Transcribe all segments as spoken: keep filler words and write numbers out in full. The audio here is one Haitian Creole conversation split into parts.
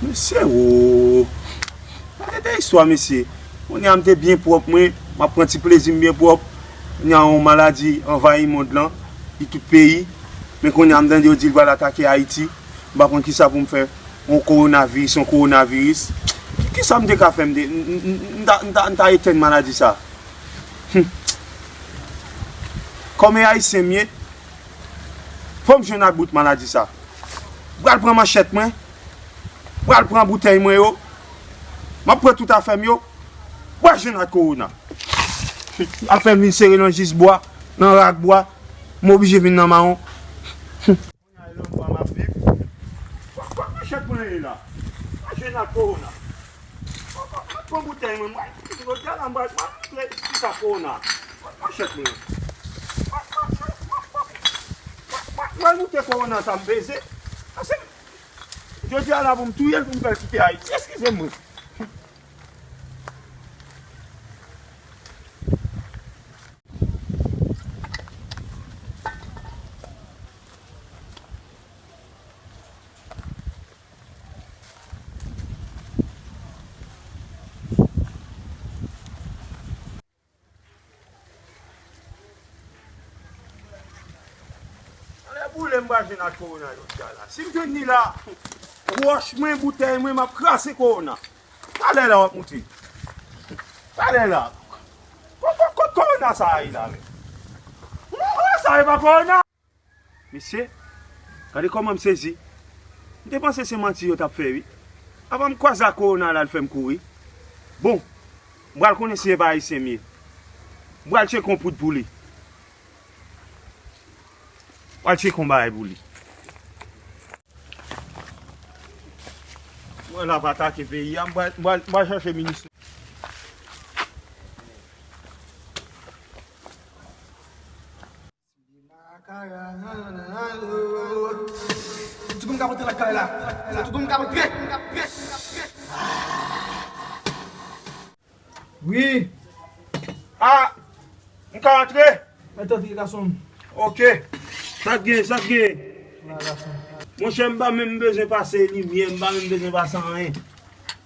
Mesye, wo! Gade de istwa, mesye. Kounye a m te byen pwòp, mwen, m ap pran ti plezi m byen pwòp. Kounye a yon maladi anvayi mond lan, li tout peyi. Men kounye a m tande yo di l pral atake Ayiti. M pa konn kisa pou m fè. Yon kowonaviris, yon kowonaviris. Ki, kisa m te ka fè? M te, m, m, m, m ta, m ta, m ta etenn maladi sa. Hum. Kòm e Ayisyen m ye, fò m jwenn ak bout maladi sa. M pral pran manchèt mwen, m pral pran boutèy mwen yo, m ap pran tout afè m yo, m pral jwenn ak kowona. Afè m vin sere nan jis bwa, nan rak bwa, m oblije vin nan mawon. Kounye a, e nan bwa m ap viv. Kot, kot manchèt mwen ye la? M pral jwenn ak kowona. Kot, kot, kot, pran boutèy mwen, m pral, jodi a la, m pral, m pral montre kisa kowona. Kot manchèt mwen? Kot, kot, kot, kot, kot, kot, m pral montre kowona sa m peze. Pase m, jodi a la, pou m touye l, pou m fè l kite Ayiti. Eskize mwen. Anlè boule m pa jwenn ak kowona jodi a la. Si m jwenn li la, wòch mwen, boutèy mwen, m ap kraze kowona. Talè la w ap moute. Talè la. Kot, kot, kot kowona sa a ye la menm? Kowona sa a ye pa kowona? Mesye, gade kòman m sezi. M te panse se manti yo t ap fè, wi. Avan m kwaze ak kowona la, l fè m kouri. Bon, m pral konnen si se pa Ayisyen m ye. M pral tcheke yon poud pou li. M pral tcheke yon bagay pou li. Mwen la pa atake peyi a, m pral, m pral, m pral chache minis. Tout moun ka rantre lakay la. Tout moun ka rantre. Wi. Ah, m ka rantre? Mèt antre, gason m. Ok. Sa k gen, sa k gen? La, gason m. Monchè, m pa menm bezwen pase limyè, m pa menm bezwen pase anyen.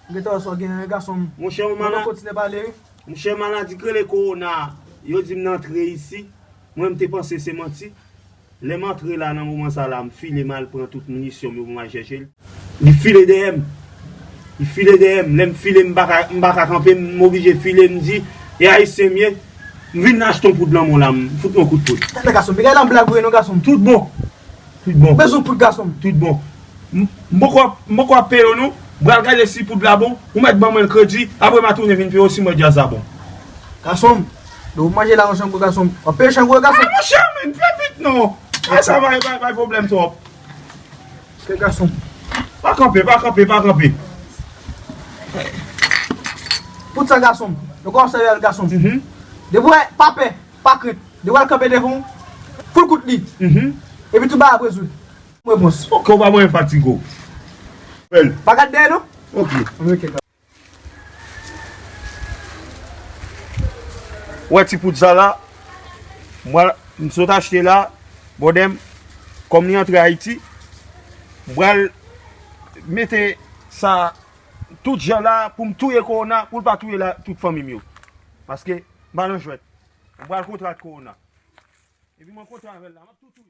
M gentan wè sa w gen, gason m. Monchè, yon mala-, kontinye pale, wi. Monchè, maladi k rele kowona, yo di m nan antre isi. Mwen, m te panse se manti. Lè m antre la, nan moman sa la, m file, m al pran tout minisyon m yo pou m al chèche l. Li file dèyè m. Li file dèyè m. Lè m file, m pa ka, m pa ka kanpe, m oblije file, m di, e Ayisyen m ye. M vin achte yon poud lanmò la, m fout yon kout poud. Tande gason m, bagay la yon blag vre non, gason m. Tout bon. Tout bon. Bezwen poud, gason m. Tout bon. M, m poko, m poko ap peye w non. M pral gade si poud la bon. Ou mèt ban mwen l kredi. Apre m a tounen vin peye w si m wè djaz la bon. Gason m, lè w manje la yon jango, gason m. W ap peye jango, gason m. Ah, monchè, men, fè vit non. Ay, sa bay, bay, bay pwoblèm twòp. Ke gason m. Pa kanpe, pa kanpe, pa kanpe. Poud sa, gason m. Nou ka obsève l, gason m. Mhm. Depi w wè, pa pè, pa krent. Depi w wè l kanpe devan w, fout kout li. Mhm. Epi tout bagay ap rezoud. Repons. Ok, ou pa mwen fatige w. Bèl. Pa gad dèyè non. Ok. Ok. Wè ti poud sa la, m pral, m sot achte la, bòdè m, kòm li antre Ayiti, m pral mete sa tout jan la pou m touye kowona, pou l pa touye la tout fanmi m yo. Paske m pa nan jwèt. M pral kontre ak kowona. Epi mwen kontre avè l la, m ap tou touye.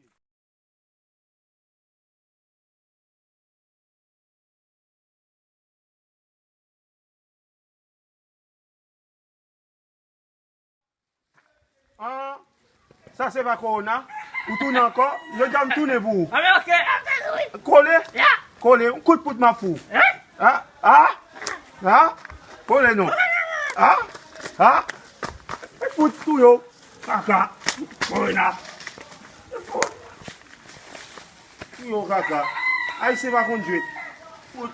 Ah, sa se pa kowona. Ou tounen ankò. Yo di a m tounen pou ou. Kole. Kole. Yon kout poud m ap fou. Ah, ah, ah. Kole non. Ah, ah. Fout tou yo. Kaka. Kowona. Fout. Yo kaka. Ayisyen pa konn jwe. Fout.